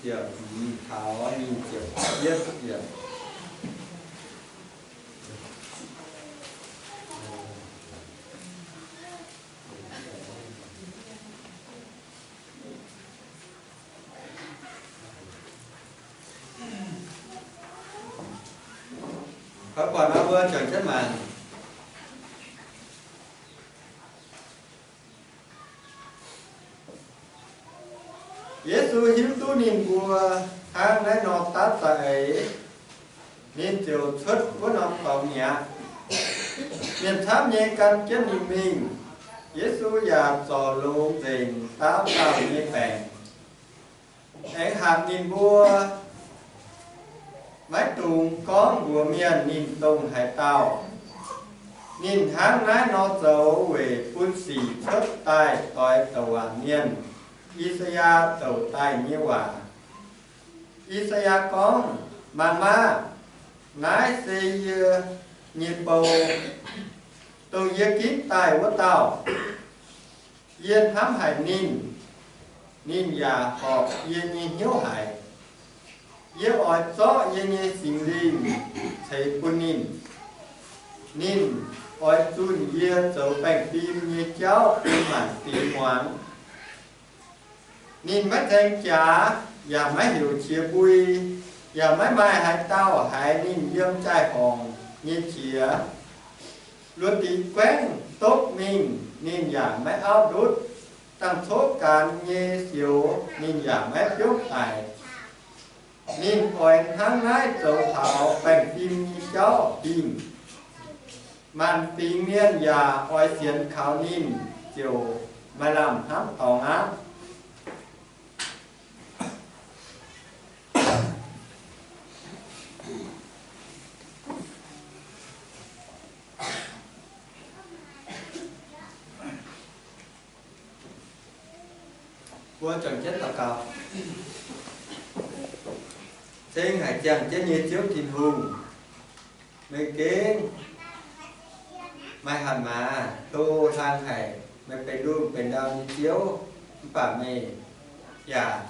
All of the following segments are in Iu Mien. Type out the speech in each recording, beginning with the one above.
ziepc hmz taux nyic ziepc yietv yiemc. Koi buatc nor mbuo juangc jienv mangc. Yesu hiuv duqv ninh mbuo hnangv naaiv nor dapv za'eix, ninh ziouc cuotv wuov norm dorngx mi'aqv. Mienh camv nyei gan jienv ninh mingh. Yesu yaac zorc longx nzengc dapv dauh nyei baengc. Aengx hatc ninh mbuo, maiv dungx gorngv mbuox mienh ninh dongh haaix dauh. Ninh hnangv naaiv nor zoux weic bun sic cuotv daaih doix douc waac mienh, I^saa^yaa, douc daaih nyei waac. I^saa^yaa gorngv, Mangc maah! Naaiv se yie nyei bou, dongh yie ginv daaih wuov dauh. Yie hnamv haic ninh, ninh yaac horpc yie nyei hnyouv haic. Yie oix zorqv yie nyei Singx Lingh ceix bun ninh. Ninh oix zunh yie zoux baengh fim nyei jauv bun maanc fingx muangx. Ninh maiv nzaeng jaax, yaac maiv heuc qiex mbui, yaac maiv maaih haaix dauh haiz ninh yiem jaai-horngc nyei qiex. Luoqc diqc guaengv dopv mingh, ninh yaac maiv auv ndutv. Dangh coqv gaanx nyei sioux, ninh yaac maiv biopv daic. Ninh oix hnangv naaiv zoux taux baengh fim nyei jauv dingh. Maanc fingx mienh yaac oix sienx kaux ninh, ziouc maaih lamh hnamv dorngx aqv. Mbuo juangc jienv daux gaux. Ceng haic ziangh jienv nyei Ziouv Tin-Hungh, meih gengh maaih hatc maaz hlo hlang haic. Meih benx lungh benx ndau nyei Ziouv, mv baac meih yaac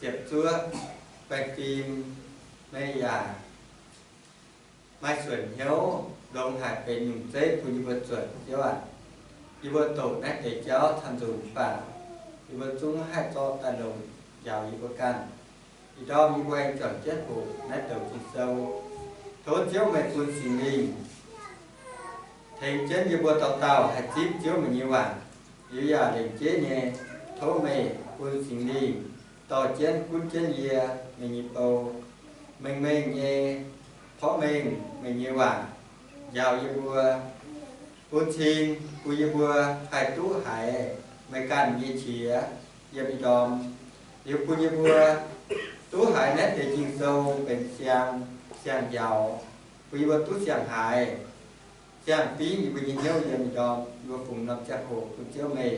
ziepc zuoqv baengh fim. Meih yaac maaih suonc hnyouv longx haic benx nyungc zeiv bun yie mbuo zuotc, Ziouv aac. Yie mbuo doqc naaiv deix jauv camv nzunc mv baac yie mbuo zungv haih zorqv daaih longc njaaux yie mbuo ganh. Ih ndorm yie mbuo aengx juangc jienv hoqc naaiv douc Ging-Sou. Tov Ziouv meih bun Singx Lingh tengx jienv yie mbuo dauh dauh haih zipv Ziouv meih nyei waac. Yie yaac lengc jeiv nyei, tov meih bun Singx Lingh dorh jienv gunv jienv yie, meih nyei bou, mengh mengh nyei porv mengh meih nyei waac njaaux yie mbuo, bun cing bun yie mbuo haih duqv haiz meih ganh nyei qiex yiem ih ndorm. Liuz bun yie mbuo duqv haiz naaiv deix Ging-Sou benx siang, siang-njaaux, bun yie mbuo duqv siang-haiz, siang-fingx yie mbuo nyei hnyouv yiem ih ndorm. Yie mbuo fungx norm ziangh hoc bun Ziouv meih,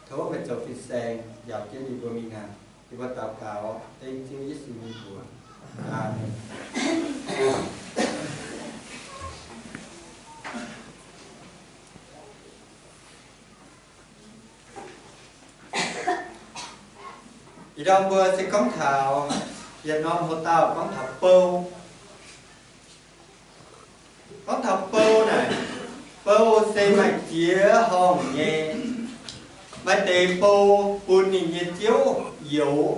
tov meih zoux fin-saeng njaaux jienv yie mbuo mingh aqv. Yie mbuo daux gaux dengv Ziouv Yesu nyei mbuox. Aamen. Ih ndorm mbuo se gorngv taux yietc norm hoc-dauh gorngv taux bou. Gorngv taux bou naaic, bou se maaih ziex horngh nyei. Maaih deix bou bun ninh nyei ziouv youx,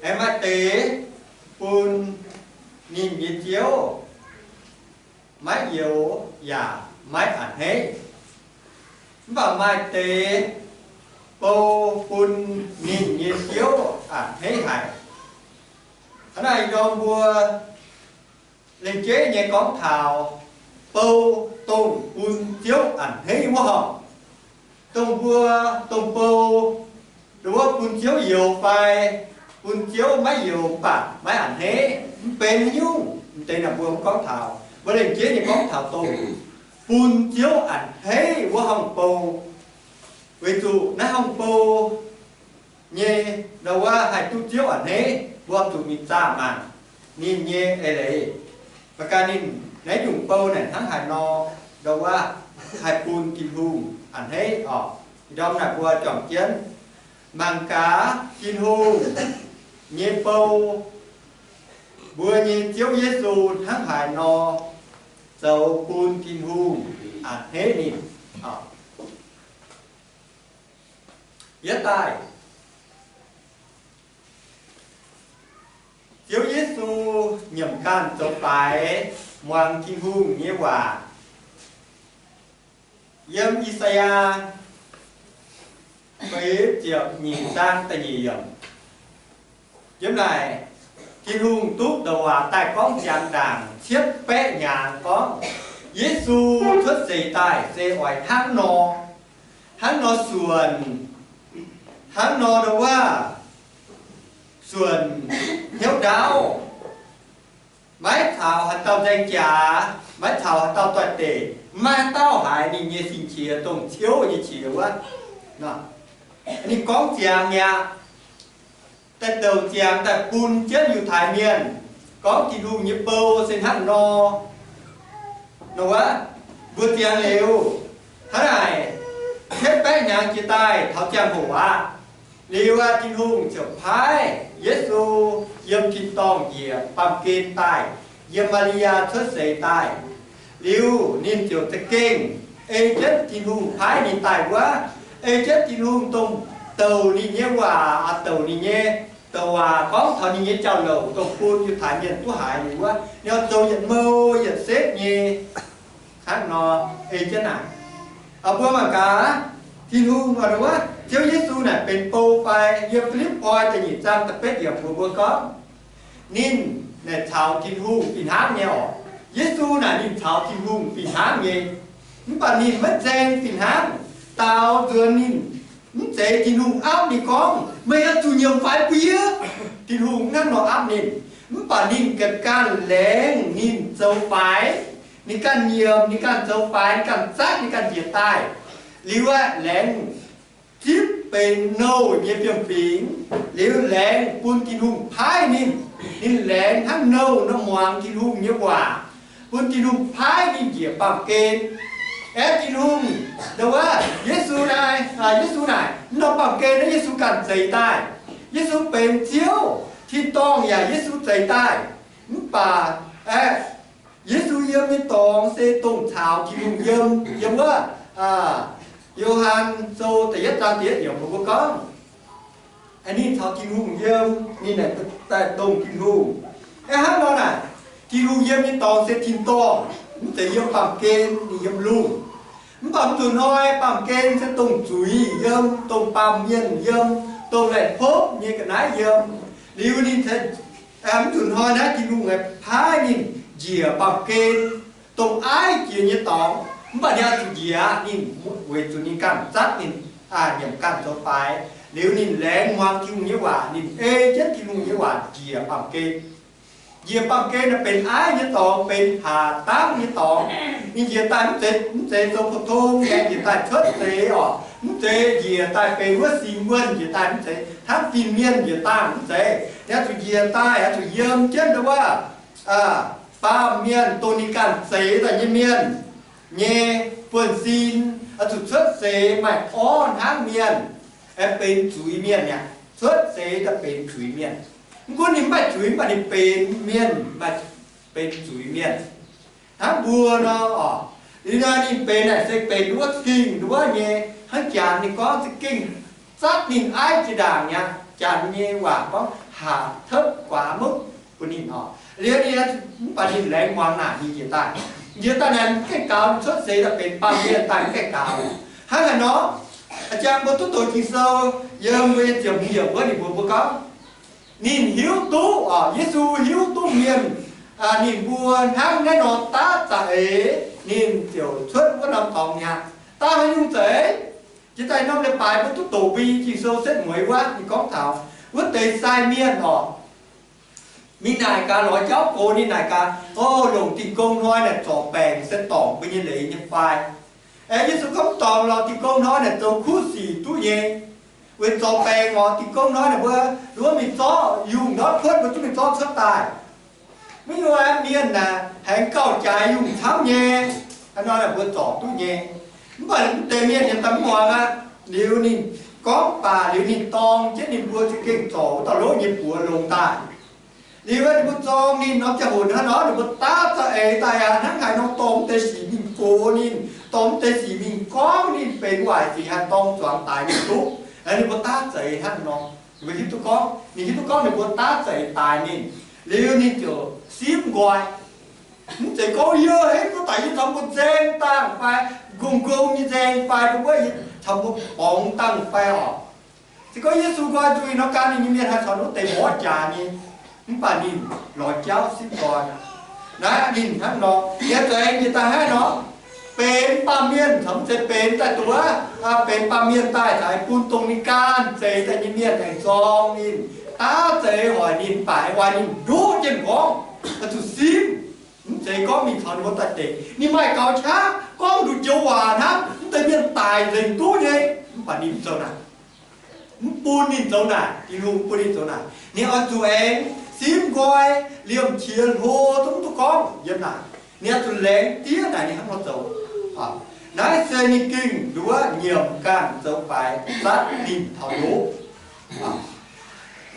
aengx maaih deix bun ninh nyei ziouv maiv youx yaac maiv a'hneiv. Mv baac maaih deix bou bun ninh nyei ziouv a'hneiv haic. Hnangv naaic ih ndorm mbuo lengc jeiv nyei gorngv taux bou dongh bun ziouv a'hneiv wuov horngh. Dongh mbuo, dongh bou, dongh wuov bun ziouv youx fai bun ziouv maiv youx mv baac maiv a'hneiv, mv benx haaix nyungc. Mv deix naaic mbuo mv gorngv taux. Mbuo lengc jeiv nyei gorngv taux dongh bun ziouv a'hneiv wuov horngh bou. Weic zuqc naaiv horngh bou nyei ndau wuov haih duqv ziouv a'hneiv, mbuo zuqc mingh zaah mangc ninh nyei eix leiz. Mangc gaax ninh naaiv nyungc bou naaic hnangv haaix nor ndau wuov haih bun Tin-Hungh a'hneiv oc. Ih ndorm naaic mbuo juangc jienv mangc gaax Tin-Hungh nyei bou, mbuo nyei Ziouv Yesu hnangv haaix nor zoux bun Tin-Hungh a'hneiv ninh. Yietv daaih, Ziouv Yesu nyiemc ganh zoux faix muangx Tin-Hungh nyei waac. Yiem I^saa^yaa feix ziepc nyeic zaang da'nyeic yiemc, yiem naaic Tin-Hungh duqv douc waac daaih gorngv ziangx ndaangc cietv baeqv hnyangx gorngv, Yesu cuotv seix daaih se oix hnangv nor, hnangv nor suonc, hnangv nor ndau wuov, suonc hnyouv ndaauv, maiv caux haaix dauh nzaeng jaax, maiv caux haaix dauh doix-dekc, maiv maaih dauh haiz ninh nyei sing-qiex dongh ciouv nyei qiex wuov. Ninh gorngv ziangx mi'aqv. Daaih douc ziangx daaih bun jienv Yiutai Mienh gorngv Tin-Hungh nyei bou se hnangv nor. Nor wuov, mbuo ziangx liuz, hnangv naaic, cietv baeqv hnyangx jiex daaih taux ziangh hoc aqv. Liuz aqv, Tin-Hungh ziouc paaiv Yesu yiem tin-dorngh njiec baamh gen daaih, yiem Maa^li^yaa cuotv seix daaih. Liuz ninh ziouc za'gengh ei jienv Tin-Hungh paaiv ninh daaih wuov, ei jienv Tin-Hungh dongh douc ninh nyei waac, douc ninh nyei, douc waac gorngv taux ninh nyei jauv-louc dongh bun Yiutai Mienh duqv haiz liuz wuov, ninh oix zoux yietc mouh yietc setv nyei hnangv nor ei jienv naaic. Mbuo mangc gaax, Tin-Hungh, wuov Ziouv Yesu naaic benx bou fai? Yiem Fi^lipv^poi da'nyeic zaang da'betv yiemc mbuox mbuo gorngv, ninh naaic caux Tin-Hungh fih hnangv nyei oc. Yesu naaic ninh caux Tin-Hungh fih hnangv nyei, mv baac ninh maiv nzaeng fih hnangv. Daaux nzuonx ninh mv zeiz Tin-Hungh apv ninh gorngv, meih oix zuqc nyiemc faix bun yie. Tin-Hungh hnangv nor apv ninh, mv baac ninh ganh ganh laengz ninh zoux faix. Ninh ganh nyiemc, ninh ganh zoux faix, ninh ganh zatv, ninh ganh njiec daaih. Liuz aeqv, laengz zipv benx nouh nyei fiem-fingx, liuz laengz bun Tin-Hungh paaiv ninh. Ninh laengz hnangv nouh nor muangx Tin-Hungh nyei waac, bun Tin-Hungh paaiv ninh njiec baamh gen. Aeqv, Tin-Hungh, ndau wuov, Yesu naaic, Yesu naaic, mv norm baamh gen naaiv Yesu ganh zeix daaih. Yesu benx Ziouv, tin-dorngh yaac Yesu zeix daaih. Mv baac aeqv, Yesu yiem nyei dorngx se dongh caux Tin-Hungh yiem. Yiem wuov, Yo^han Sou da'yietv zaang da'yietv yiemc mbuox mbuo gorngv, ninh caux Tin-Hungh yiem, ninh naaic daaih dongh Tin-Hungh. Aeqv, hnangv nor naaic, Tin-Hungh yiem nyei dorngx se tin-dorngh, mv zeiz yiem baamh gen, ninh yiem lungh. Mv baac mv zuqc hnoi baamh gen se dongh zuiz yiem, dongh baamh mienh yiem, dongh laih hlopv nyei ga'naaiv yiem. Liuz ninh mv zuqc hnoi naaiv Tin-Hungh paaiv ninh njiec baamh gen, dongh aiv jiex nyei dorngx. Mv baac ninh oix zuqc njiec aqv, ninh weic zuqc ninh ganh zatv ninh, nyiemc ganh zoux faix. Liuz ninh laengz muangx Tin-Hungh nyei waac, ninh ei jienv Tin-Hungh nyei waac njiec baamh gen. Njiec baamh gen naaic benx aiv nyei dorngx, benx haac dangv nyei dorngx. Ninh njiec daaih mv zeiz, mv zeiz zoux pou-tong, ninh njiec daaih cuotv seix oc. Mv zeiz njiec daaih benx wuov singx wuonh njiec daaih, mv zeiz hnangv fin-mienh njiec daaih, mv zeiz. Ninh oix zuqc njiec daaih, oix zuqc yiem jienv ndau wuov baamh mienh, dongh ninh ganh zeix daaih nyei mienh nyei buonv-sin, oix zuqc cuotv seix maaih orv hnangv mienh, aengx benx zuiz-mienh mi'aqv. Cuotv seix daaih benx zuiz-mienh. Mv gunv ninh mv maaih zuiz, mv baac ninh benx mienh, maaih, benx zuiz-mienh. Hnangv mbuo nor oc, liuz nor ninh benx naaic se benx wuov za'gengh wuov nyei, hnangv Janx ninh gorngv za'gengh zatv ninh aiv jiex ndaangc mi'aqv. Janx nyei waac gorngv haac topv guaax mouv bun ninh oc. Liuz ninh, mv baac ninh laengz muangx naaic ninh njiec daaih. Njiec daaih naaic mv gaengh gaux, cuotv seix daaih benx baamh mienh daaih mv gaengh gaux. Hnangv haaix nor? A'jang mbuo duqv doqc Ging-Sou yiem mbuo nyei ziepc hmz yiemc wuov ninh mbuox mbuo gorngv, ninh hiuv duqv oc, Yesu hiuv duqv mienh, ninh mbuo hnangv naaiv nor daav za'eix, ninh ziouc cuotv wuov norm dorngx mi'aqv. Daaih haaix nyungc zeiz? Jiex daaih norm leiz-baaix mbuo duqv doqc mbuo nyei Ging-Sou setv mueiz wuov, ninh gorngv taux wuov deix sai mienh oc, ninh naaic gaax, lorz jauv gox ninh naaic gaax, o, longc Dingh Gong Hnoi naaic zorc baengc se dorngc mbuo nyei leiz nyei fai? Aeqv, Yesu gorngv, dorngc lorz Dingh Gong Hnoi naaic zoux kuv sic duqv nyei. Weic zorc baengc lorz Dingh Gong Hnoi naaic mbuo nduov mingh zorqv yungh ndortv kuotv, mbuo duqv mingh zorqv cuotv daaih. Mv hiuv mienh naaic haengx gauh jaaix yungh camv nyei. Hnangv nor naaic mbuo zorc duqv nyei. Mv baac mv deix mienh yaac daaih mv muangx aqv. Liuz ninh Gorngv baac liuz ninh dorng jienv ninh mbuo za'gengh zorc wuov dauh lov nyei buoz longx daaih. Liuz ninh mbuo zorng ninh norm ziangh hoc hnangv nor, ninh mbuo daav za'eix daaih aqv, hnangv haaix nor dorh mv deix sic mingh gox ninh, dorh mv deix sic mingh gorngv ninh benx waaic sic, haih dorng zuangx daix ninh duqv. Ninh mbuo daav za'eix hnangv nor. Ninh mbuo hiuv duqv gorngv, ninh hiuv duqv gorngv ninh mbuo daav za'eix daix ninh. Liuz ninh ziouc simv nqoi. Mv zeiz gorngv yie henv duqv daaih yie caux mbuo nzaeng dangh fai, nqongh nqongh nyei nzaeng fai, mbuo yie caux mbuo borngz dangh fai oc. Se gorngv Yesu nqoi nzuih nor, gan ninh nyei mienh haih caux wuov deix mborqv jaax nyei. Mv baac ninh lorz jauv simv nqoi. Naaiv ninh hnangv nor, yie zueiz nyei daaih hnangv nor, benx baamh mienh caux mv zeiz benx daaih duqv, benx baamh mienh daaih caux bun dongh ninh ganh zeix daaih nyei mienh aengx zorng ninh, daav za'eix hoic ninh, mv baac aengx oix ninh nduqv jienv gorngv, oix zuqc simv. Mv zeiz gorngv mingh caux ninh mbuo doix-dekc, ninh maaih gaux qaqv gorngv nduqc joux waac hnangv, mv deix mienh daic nzengc duqv nyei. Mv baac ninh mv zoux naaic. Mv bun ninh zoux naaic, Tin-Hungh bun ninh zoux naaic. Ninh oix zuqc aengx simv nqoi, liemh qiex hlo zungv duqv gorngv yiem naaic. Ninh oix zuqc laengz diev naaic ninh hnangv nor zoux. Naaiv se ninh gengh nduov nyiemc ganh zoux faix zatv ninh taux ndoqv.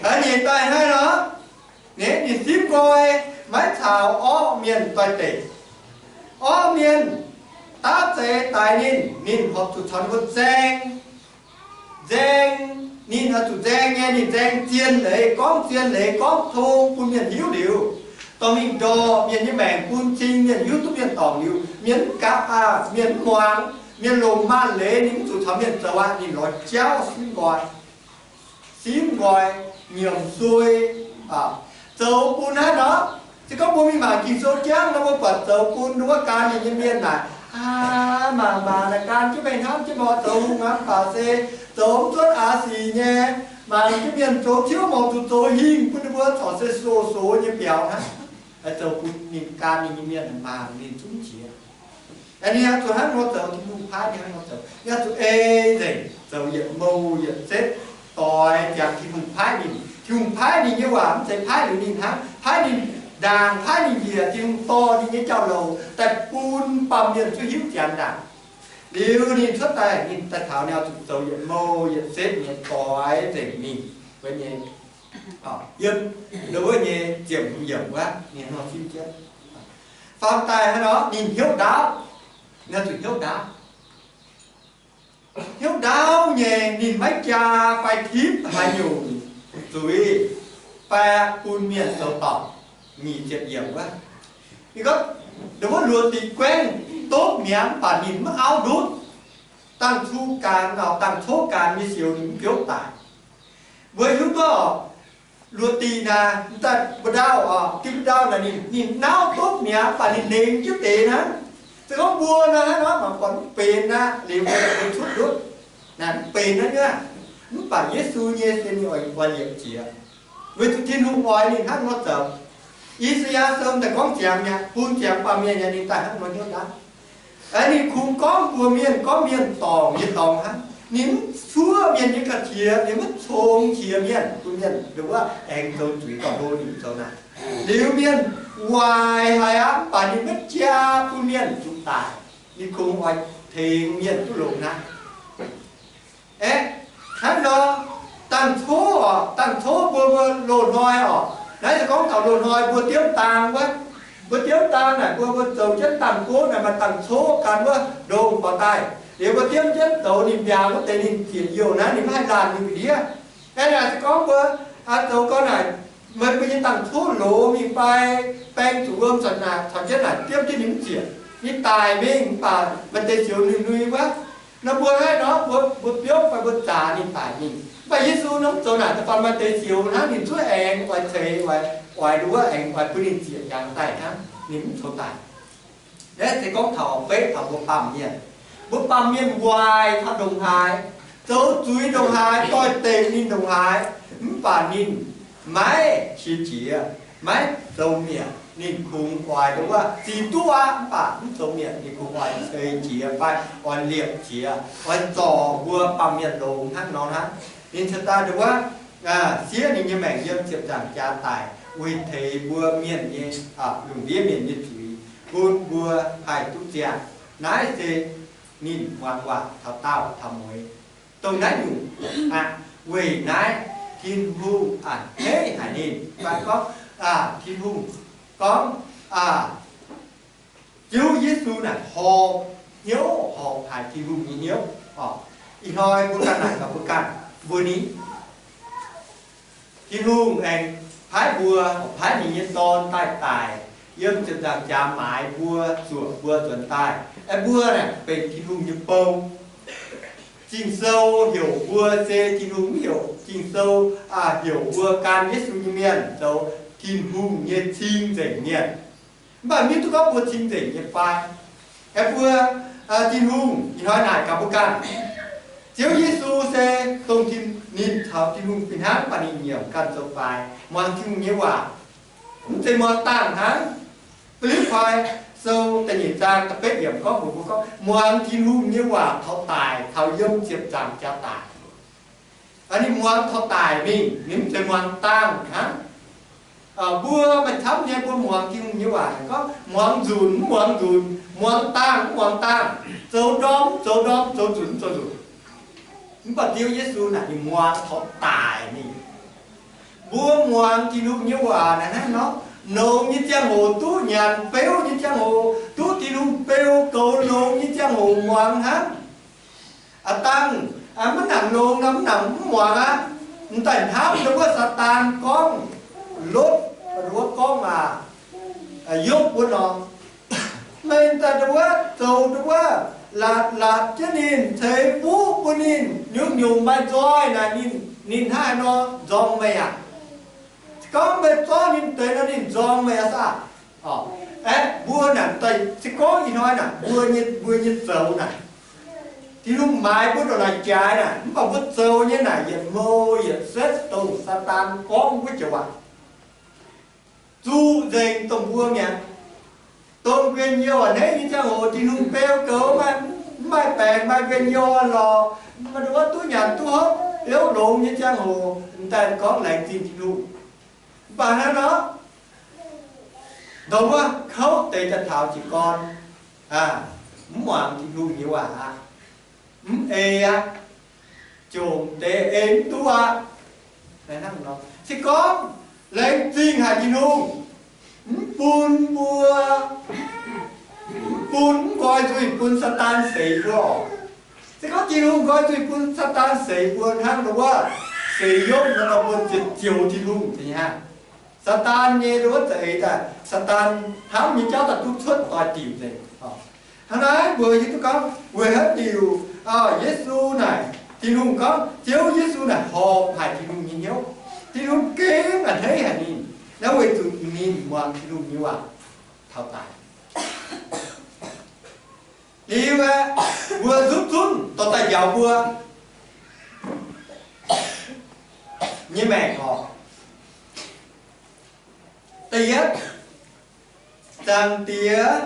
Nyeic daaih hnangv nor, ninh, ninh simv nqoi, maiv caux orqv mienh doix-dekc. Orqv mienh daav za'eix daix ninh, ninh horpc zuqc caux ninh mbuo nzaeng. Nzaeng, ninh oix zuqc nzaeng nyei, ninh nzaeng zien leiz, gorngv zien leiz, gorngv tong bun mienh hiuv liuz, dorh mingh ndorh mienh nyei maengc, bun cing mienh hiuv duqv mienh dorngc liuz, mienh mv gapv aqv, mienh mv muangx, mienh longc maanh leiz, ninh mv zuqc caux mienh zoux aqv. Ninh lorz jauv simv nqoi. Simv nqoi, nyiemc suei, zoux bun hnangv nor. Se gorngv mbuo mingh mangc Ging-Sou jangv nor, mbuo buatc zoux bun wuov gan ninh nyei mienh naaic, aa, mangc, mangc naaic gan jienv meih hnamv jienv mbuo zoux hungh aqv, mv baac se zoux mv zuotv aav sic nyei. Mangc jienv mienh zoux ciouv mouc zuqc zoux hingh bun ninh mbuo corc se soz-soz nyei biaux hnangv. Zoux bun ninh gan ninh nyei mienh mangc ninh zungv qiex. Ninh oix zuqc hnangv nor zoux, Tin-Hungh paaiv ninh hnangv nor zoux. Ninh oix zuqc ei nzengc, zoux yietc mouh yietc setv, doix ziangx Tin-Hungh paaiv ninh. Tin-Hungh paaiv ninh nyei waac mv zeiz paaiv liuz ninh hnangv, paaiv ninh ndaangc, paaiv ninh njiec. Tin-Hungh dorh ninh nyei jauv-louc daaih bun baamh mienh zuqc hiuv ziangx ndaangc. Liuz ninh cuotv daaih, ninh daaih taux, ninh oix zuqc zoux yietc mouh yietc setv nyei doix nzengc mingh wuov nyei, yiem wuov nyei ziepc hmz yiemc wuov, ninh hnangv nor simv jienv. Faam daaih hnangv nor, ninh hnyouv ndaauv, ninh zuqc hnyouv ndaauv. Hnyouv ndaauv nyei, ninh maiv jaa fai tipv haaix nyungc zuiz fai bun mienh zoux dorngc. Nyic ziepc yiemc wuov, ninh gorngv, ndongc wuov luoqc diqc guaengv dopv mi'aqv, mv baac ninh mv auv ndutv. Dangh cuv gaanx, dangh coqv gaanx nyei sioux ninh mv biouv daic. Mbuo hiuv duqv oc, luoqc diqc naaic, daaih mbu'ndongx oc, diqc mbu'ndongx naaic ninh, ninh nauv dopv mi'aqv, mv baac ninh nengx jienv deix hnangv. Se gorngv mbuo nor hnangv nor mangc buatc mv benx aqv, liuz mbuo cuotv ndutv, naaic mv benx hnangv nyei. Mv baac Yesu nyei se ninh oix, oix liepc jiex, weic zuqc Tin-Hungh oix ninh hnangv nor zoux. I^saa^yaa Sou daaih gorngv ziangx mi'aqv, bun ziangx baamh mienh nyei, ninh daaih hnangv nor hnyouv ndaauv. Ninh kungx gorngv mbuox mienh, gorngv mienh dorngc nyei dorngx hnangv. Ninh mv cuoqv mienh nyei ga'qiex, ninh mv congx qiex mienh, bun mienh ndongc wuov aengx zoux zuiz dorh hlo ninh zoux naaic. Liuz mienh waaic haic aqv, mv baac ninh maiv jaa bun mienh zuqc daic. Ninh kungx oix tengx mienh duqv longx hnangv. Aeqv, hnangv nor, dangh coqv oc, dangh coqv mbuo, mbuo loz-hnoi oc, naaiv se gorngv taux loz-hnoi mbuo diemv dang wuov. Mbuo diemv dang naaic mbuo, mbuo zoux jienv dangh gouv naaic maaih dangh coqv gan wuov ndongh baac daaih. Liuz mbuo diemv jienv zoux ninh mbiaangx wuov deix ninh ziepc youh naaiv ninh maiv haih laanh ninh ga'ndiev. Aeqv, naaic se gorngv mbuo zoux gau naaic, meih mbuo nyei dangh coqv loz mingh fai baeng zuqc wuom caux naaic, caux jienv naaic diemv jienv ninh mv ziepc, ninh daic mingh, mv baac maaih deix sioux nui-nui wuov. Nor mbuo naaiv nor, mbuo, mbuo biouv fai mbuo zaax ninh daic mingh. Mv baac Yesu nor mv zoux naaic, da'faanh maaih deix sioux hnangv ninh zuov aengx oix ceix, oix, oix nduov aengx oix bun ninh ziepc hnyangx daaih hnangv, ninh mv coux daic. Naaiv se gorngv taux beiv taux mbuo baamh mienh. Mbuo baamh mienh waaic taux ndongc haaix, zoux zuiz ndongc haaix, doix-dekc ninh ndongc haaix, mv baac ninh maiv qiex jiez, maiv zoux mietc. Ninh kungx oix nduov, ziux duqv aqv, mv baac mv zoux mietc. Ninh kungx oix ceix jiez fai oix liepc jiez, oix zorc mbuo baamh mienh longx hnangv nor hnangv. Ninh cingx daaih nduov, siev ninh nyei maengc yiem ziepc nzaangc jaax daic, weic teix mbuo mienh nyei, lungh ndiev mienh nyei zuiz, bun mbuo haih duqv ziangh. Naaiv se ninh muangx waac taux daauh taux mueiz. dongh naaiv nyungc aqv. Weic naaiv Tin-Hungh a'hneiv haic ninh. Mv baac gorngv, aa, Tin-Hungh gorngv, aa, Ziouv Yesu naaic horpc hnyouv, horpc haic Tin-Hungh nyei hnyouv. Ih hnoi mbuo ganh naaic gaax mbuo ganh, mbuo ni, Tin-Hungh aengx paaiv mbuo, paaiv ninh nyei Dorn daaih daic yiem ziepc nzaangc jaax maaiz mbuo, zuoqc mbuo nzuonx daaih. Aeqv, mbuo naaic benx Tin-Hungh nyei bou. Ging-Sou heuc mbuo se Tin-Hungh, mv heuc, Ging-Sou heuc mbuo gan Yesu nyei mienh zoux Tin-Hungh nyei cing-nzengc mienh. Mv baac mv hiuv duqv gorngv mbuo cing-nzengc nyei fai. Aeqv, mbuo, Tin-Hungh ih hnoi naaic gaax mbuo ganh, Ziouv Yesu se dongh ninh caux Tin-Hungh fih hnangv, mv baac ninh nyiemc ganh zoux faix, muangx Tin-Hungh nyei waac, mv zeiz muangx dangh hnangv. Fi^lipv^poi Sou da'nyeic zaang da'betv yiemc gorngv mbuox mbuo gorngv, muangx Tin-Hungh nyei waac taux daic, taux yiem ziepc nzaangc jaax daic. Ninh muangx taux daic mingh, ninh mv zeiz muangx dangh hnangv. Mbuo maaih camv nyei, mbuo muangx Tin-Hungh nyei waac gorngv muangx nzunc, mv muangx nzunc, muangx dangh, mv muangx dangh, zoux ndorm, mv zoux ndorm, zoux nzunc, mv zoux nzunc. Mv baac Ziouv Yesu naaic ninh muangx taux daic mingh. Mbuo muangx Tin-Hungh nyei waac naaic hnangv nor, longx nyei ziangh hoc, duqv nyanc beuv nyei ziangh hoc, duqv Tin-Hungh beu goux longx nyei ziangh hoc muangx hnangv. Aa dangh, maiv nangc longx nor, mv nangc mv muangx aqv. M'daaih hnamv ndau wuov Saadaan gorngv, Lotv, ndau wuov gorngv aac, Yopv wuov nor, meih daaih ndau wuov zoux ndau wuov, laatc, laatc jienv ninh, ceix fuqv bun ninh, nyungc-nyungc maaih nzoih naaic ninh, ninh hnangv haaix nor nzorng meih aqv? Se gorngv meih zorqv ninh deix nor, ninh nzorng meih aqv saah? Aeqv, mbuo naaic daaih se gorngv ih hnoi naaic mbuo nyei, mbuo nyei zoux naaic, Tin-Hungh maaiz mbuo ndongc naaic jaaix naaic, mv baac mbuo zoux nyei naaic yietc mou yietc setv dongh Saadaan gorngv wuov joux waac. Zuqc nzengc dongh mbuo mi'aqv. Dongh njien-youh a'hneiv nyei ziangh hoc, Tin-Hungh beu goux, mv maaih baengc maaih njien-youh lorqc, mv baac ndau wuov duqv nyanc duqv hopv, biouv longx nyei ziangh hoc, m'daaih gorngv laengz zingh Tin-Hungh. Mv baac hnangv nor, ndau wuov kouv deix daaih taux jiez gorn, mv muangx Tin-Hungh nyei waac aqv, mv ei aqv, jomc deix ei mv duqv aqv. Se gorngv laengz zingh haic Tin-Hungh, mv bun mbuo, mv bun, mv nqoi nzuih bun Saadaan seix mbuo oc. Se gorngv Tin-Hungh nqoi nzuih bun Saadaan seix mbuo hnangv nor wuov, seix Yopv nor, mbuo ziouc joux Tin-Hungh nyei hnangv. Saadaan nyei ndau wuov za'eix daaih, Saadaan hnamv nyei jauv daaih duqv cuotv doix-diuc nzengc. Hnangv naaiv mbuo hiuv duqv gorngv weic haaix diuc Yesu naaic, Tin-Hungh gorngv Ziouv Yesu naaic horpc haic Tin-Hungh nyei hnyouv. Tin-Hungh gengh a'hneiv haic ninh. Naaiv weic zuqc ninh muangx Tin-Hungh nyei waac taux daic. Liuz aeqv, mbuo nzutv zunv dorh daaih njaaux mbuo nyei maengc oc. Da'yietv, Zaangc Diex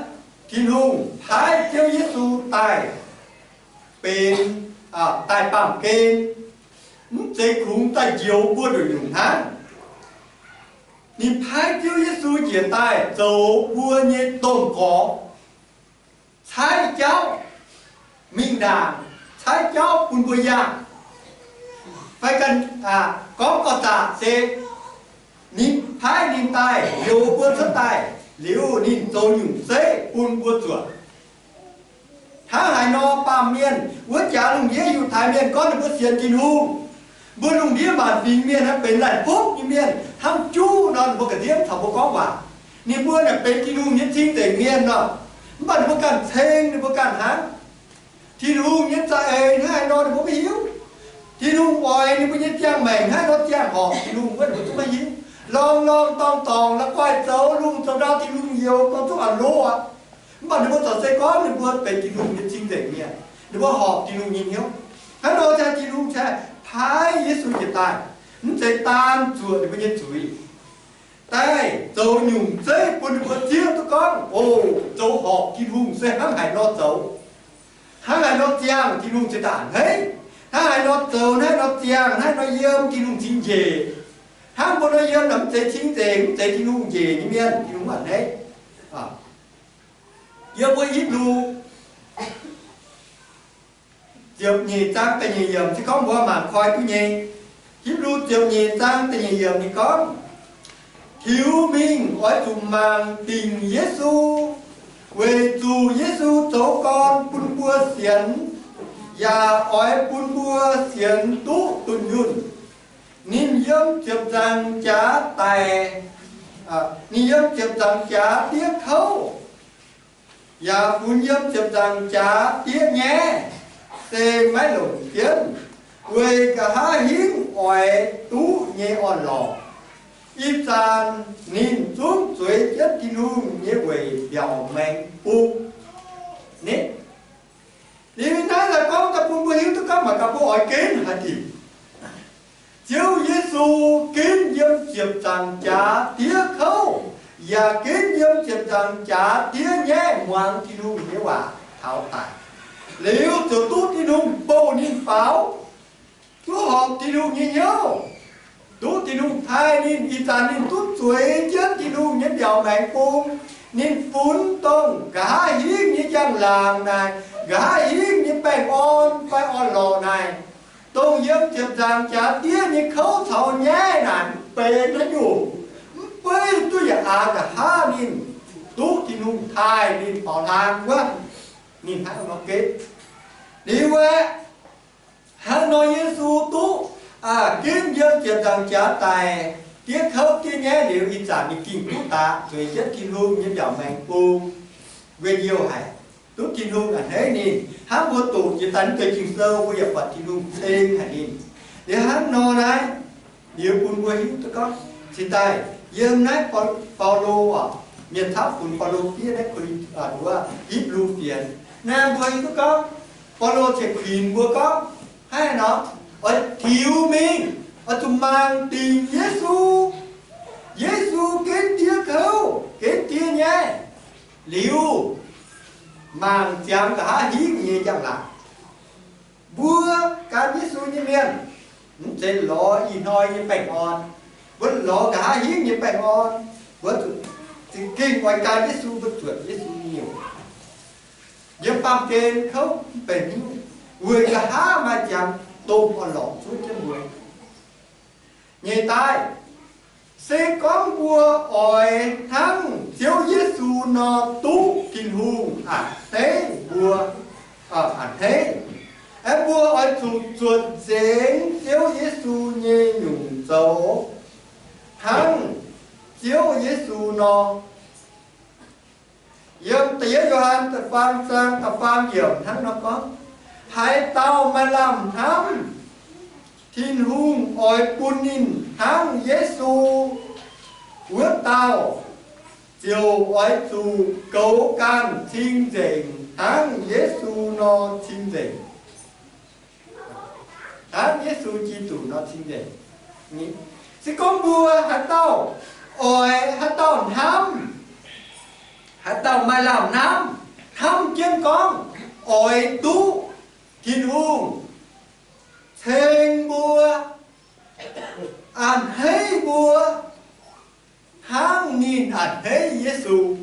Tin-Hungh paaiv Ziouv Yesu daaih benx, daaih baamh gen, mv zeiz kungx daaih njoux mbuo nduqc nyungc hnangv. Ninh paaiv Ziouv Yesu njiec daaih zoux mbuo nyei domh gorx, caaiv jauv mingh ndaangc, caaiv jauv bun mbuo yangh. Fai ganh gorngv gauh zaqc se, ninh paaiv ninh daaih njoux mbuo cuotv daaih liuz, ninh zoux nyungc zeiv bun mbuo zuotc. Hnangv haaix nor baamh mienh wuov jaax lungh ndiev Yiutai Mienh gorngv ninh mbuo sienx Tin-Hungh, mbuo lungh ndiev maanc fingx mienh naaiv benx laanh bopv nyei mienh hnangv juv nor, ninh mbuo ga'nziemv caux mbuo gorngv waac. Ninh mbuo naaic benx Tin-Hungh nyei cing-nzengc mienh nor, mv baac ninh mbuo ganh ceng ninh mbuo ganh hnangv. Tin-Hungh nyei za'eix hnangv haaix nor ninh mbuo maiv hiuv. Tin-Hungh oix ninh mbuo nyei ziangh maengc hnangv haaix nor ziangh horpc Tin-Hungh wuov ninh mbuo zungv maiv hiuv. Lorngx-lorngx dorngx-dorngx la'guaih zoux lungh zoux ndau Tin-Hungh youz gorngv zungv a'loh aqv. Mv baac ninh mbuo corc se gorngv ninh mbuo benx Tin-Hungh nyei cing-nzengc mienh, ninh mbuo horpc Tin-Hungh nyei hnyouv. Hnangv nor se Tin-Hungh se paaiv Yesu njiec daaih, mv zeiz daan zuoqc ninh mbuo nyei zuiz, daaih zoux nyungc zeiv bun ninh mbuo zieqv duqv gorngv, o, zoux horpc Tin-Hungh se hnangv haaix nor zoux, hnangv haaix nor ziangh Tin-Hungh cingx daaih a'hneiv, hnangv haaix nor zoux, hnangv haaix nor ziangh, hnangv haaix nor yiem Tin-Hungh cingx njiec. Hnangv mbuo nor yiem naaic mv zeiz cing-nzengc, mv zeiz Tin-Hungh njiec nyei mienh, Tin-Hungh a'hneiv. Yiem mbuo Hipv^lu ziepc nyeic zaang da'nyeic yiemc se gorngv mbuo mangc koi duqv nyei. Hipv^lu ziepc nyeic zaang da'nyeic yiemc ninh gorngv, Tiux mingh oix zuqc mangc dingc Yesu, weic zuqc Yesu zoux gorn bun mbuo sienx, yaac oix bun mbuo sienx duqv dunh yunh. Ninh yiem ziepc nzaangc jaax daic, ninh yiem ziepc nzaangc jaax diev kouv, yaac funx yiem ziepc nzaangc jaax diev nyaiv, se maiv longc jienv, weic nqa'haav hingv oix duqv nyei orn-lorqc. Ih zanc ninh zungv zueiz jienv Tin-Hungh nyei weic mbiaauc maengx bung. Liuz naaiv se gorngv daaih bun mbuo hiuv duqv gorngv mangc gaax mbuo oix ginv haaix diuc. Ziouv Yesu ginv yiem ziepc nzaangc jaax diev kouv, yaac ginv yiem ziepc nzaangc jaax diev nyaiv muangx Tin-Hungh nyei waac taux daic, liuz ziouc duqv Tin-Hungh bouh ninh faaux, duqv horpc Tin-Hungh nyei hnyouv, duqv Tin-Hungh taaih ninh. Ih zanc ninh duqv zueiz jienv Tin-Hungh nyei mbiaauc maengx bung. Ninh funx dongh nqa'haav hingv nyei njang-laangc naaic, nqa'haav hingv nyei baengh orn fai orn-lorqc naaic, dongh yiem ziepc nzaangc jaax diev nyei kouv caux nyaiv naaic mv benx haaix nyungc, mv beiv duqv yaac aax nqa'haav ninh duqv Tin-Hungh taaih ninh faaux hlang wuov, ninh hnangv nor ginv. Liuz aeqv, hnangv nor Yesu duqv ginv yiem ziepc nzaangc jaax daic, diev kouv diev nyaiv liuz, ih zanc ninh gengh duqv daaih zueiz jienv Tin-Hungh nyei mbiaauc maengx bung, njien-youh haic, duqv Tin-Hungh a'hneiv ninh. Hnangv mbuo doqc jiex daaih naaiv deix Ging-Sou, mbuo yaac buatc Tin-Hungh ceng haic ninh. Liuz hnangv nor naaiv, liuz bun mbuo hiuv duqv gorngv cingx daaih yiem naaiv Baulo oc, mienh camv funx Baulo fiev naaiv Ko^lin, wuov Hipv^lu Fienx naaiv, mbuo hiuv duqv gorngv Baulo ziouc kuinx mbuo gorngv, hnangv nor, oix tiux mingh, oix zuqc mangc dingc Yesu. Yesu ginv diev kouv, ginv diev nyaiv, liuz mangc ziangx nqa'haav hingv nyei njang-laangc. Mbuo gan Yesu nyei mienh, mv zeiz lorz ih hnoi nyei baengh orn. Mbuo lorz nqa'haav hingv nyei baengh orn, mbuo zuqc za'gengh oix gan Yesu, mbuo zuotc Yesu nyei hnyouv. Yiem baamh gen kouv mv benx hnyouv, weic nqa'haav maaih ziangx domh orn-lorqc zuov jienv mbuo. Nyeic daaih, se gorngv mbuo oix hnangv Ziouv Yesu nor duqv Tin-Hungh a'hneiv mbuo, a'hneiv, aeqv, mbuo oix zuqc zuotc nzengc Ziouv Yesu nyei nyungc zoux, hnangv Ziouv Yesu nor. Yiem da'yietv Yo^han da'faam zaang da'faam yiemc hnangv nor gorngv, haaix dauh maaih lamh hnamv, Tin-Hungh oix bun ninh hnangv Yesu, wuov dauh ziouc oix zuqc goux ganh cing-nzengc hnangv Yesu nor cing-nzengc. Hnangv Yesu Giduc nor cing-nzengc. Se gorngv mbuo haaix dauh oix, haaix dauh hnamv, haaix dauh maaih lamh hnamv, hnamv jienv gorngv oix duqv Tin-Hungh ceng mbuo, a'hneiv mbuo, hnangv ninh a'hneiv Yesu,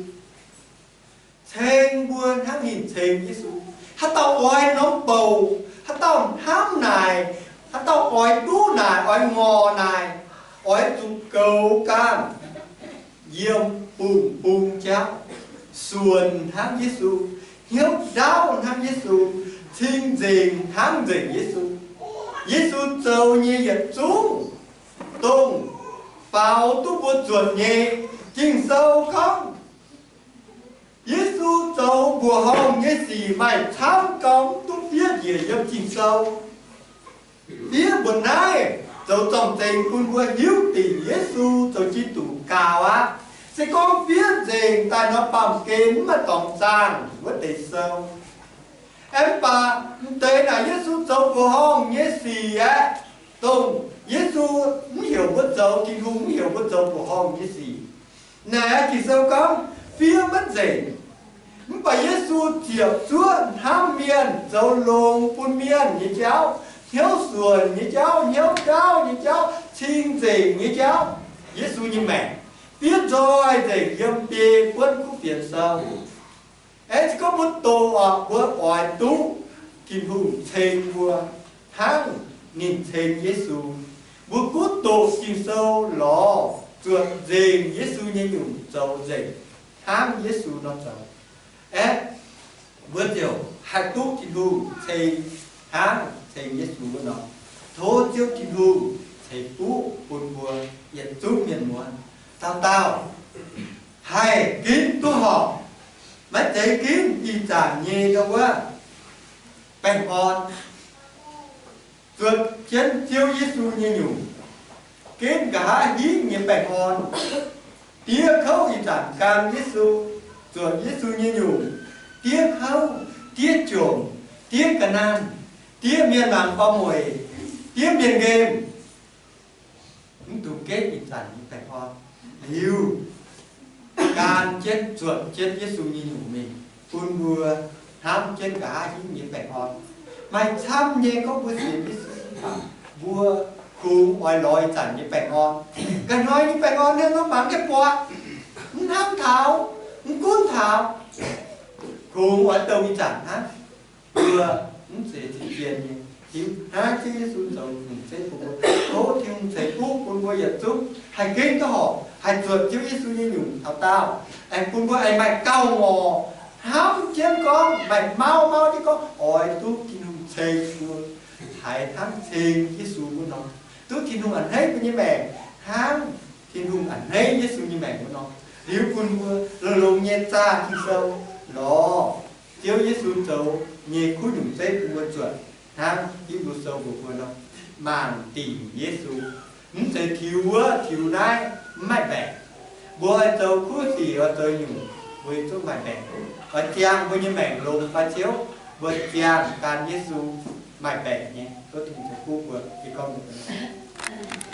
ceng mbuo hnangv ninh ceng Yesu. Haaix dauh oix norm bouc, haaix dauh hnamv naaic, haaix dauh oix duqv naaic, oix ngorc naaic, oix zuqc goux ganh yiem bungx-bung jauv, suonc hnangv Yesu, hnyouv ndaauv hnangv Yesu, cing-nzengc hnangv nzengc Yesu. Yesu zoux nyei yietc zungv dongh faaux duqv mbuo zuotc nyei. Ging-Sou gorngv, Yesu zoux mbuoqc horngh nyei sic maaih camv gau mv duqv fiev njiec yiem Ging-Sou. Fiev mbuoqc naaiv zoux zorng-zengx bun mbuo hiuv dingc Yesu zoux Giduc gaux aqv. Se gorngv fiev nzengc daaih nor, baamh gen mv maaih dorngx zaangh wuov deix sou. Aeqv, mv baac m'deix naaic Yesu zoux mbuoqc horngh nyei sic aeqv, dongh Yesu mv heuc mbuo zoux, Tin-Hungh mv heuc mbuo zoux mbuoqc horngh nyei sic. Naaic Ging-Sou gorngv fiev maiv nzengc. Mv baac Yesu ziepc zuoqv hnamv mienh, zoux longx bun mienh nyei jauv, hnyouv suonc nyei jauv, hnyouv ndaauv nyei jauv, cing-nzengc nyei jauv. Yesu nyei maengc fiev nzoih nzengc yiem biei buonv kuv fienx sou. Aeqv, se gorngv mbuo doqc oc, mbuo oix duqv Tin-Hungh ceng mbuo hnangv ninh ceng Yesu. Mbuo gunv doqc Ging-Sou lorz zuotc nzengc Yesu nyei nyungc zoux nzengc hnangv Yesu nor zoux. Aeqv, mbuo ziouc haih duqv Tin-Hungh ceng hnangv ceng Yesu wuov nor. Tov Ziouv Tin-Hungh ceix fuqv bun mbuo yietc zungv mienh muoz dauh dauh haih ginv duqv horpc, maiv zeiz ginv ih zanc nyei ndau wuov baengh orn, zuotc jienv Ziouv Yesu nyei nyungc, ginv nqa'haav hingv nyei baengh orn. Diev kouv ih zanc gan Yesu, zuotc Yesu nyei nyungc, diev kouv, diev jomc, diev ga'naanh, diev mienh mangc gorngv mueic, diev mienh nqemh, mv dungx ginv ih zanc nyei baengh orn. Liuz, gan jienv zuotc jienv Yesu nyei nyungc mingh, bun mbuo hnamv jienv nqa'haav hingv nyei baengh orn. Maaih camv nyei gorngv mbuo sienx Yesu, mbuo kungx oix lorz ih zanc nyei baengh orn. Ga'hnoi nyei baengh orn naaiv mangc jienv buatc, mv hnamv taux, mv gunv taux, kungx oix douh ih zanc hnangv. Mbuo mv zeiz zien-zien nyei, hiuv hnangv Ziouv Yesu zoux nyungc zeiv bun mbuo. Tov Tin-Hungh ceix fuqv bun mbuo yietc zungv haih ginv duqv horpc, haih zuotc Ziouv Yesu nyei nyungc taux daauh, aengx bun mbuo aengx maaih gauh ngorc hnamv jienv gorngv, maaih mauv mauv jienv gorngv oix duqv Tin-Hungh ceng mbuo haiz hnangv ceng Yesu wuov nor, duqv Tin-Hungh a'hneiv mbuo nyei maengc hnangv Tin-Hungh a'hneiv Yesu nyei maengc wuov nor. Liuz bun mbuo longx-longx nyei zaah Ging-Sou lorz Ziouv Yesu zoux nyei kuv nyungc zeiv bun mbuo zuotc hnangv Hipv^lu Sou mbuox mbuo nor, mangc dingc Yesu. Mv zeiz tiux wuov tiux naaiv mv maaih mbaengc. Mbuo oix zoux kuv sic, oix zoux nyungc, mbuo zungv maaih mbaengc. Oix ziangh mbuo nyei maengc longx fai ciouv, mbuo ziangh gan Yesu maaih mbaengc nyei. Tov Tin-Hungh ceix fuqv mbuo. Ih gorngv mbuo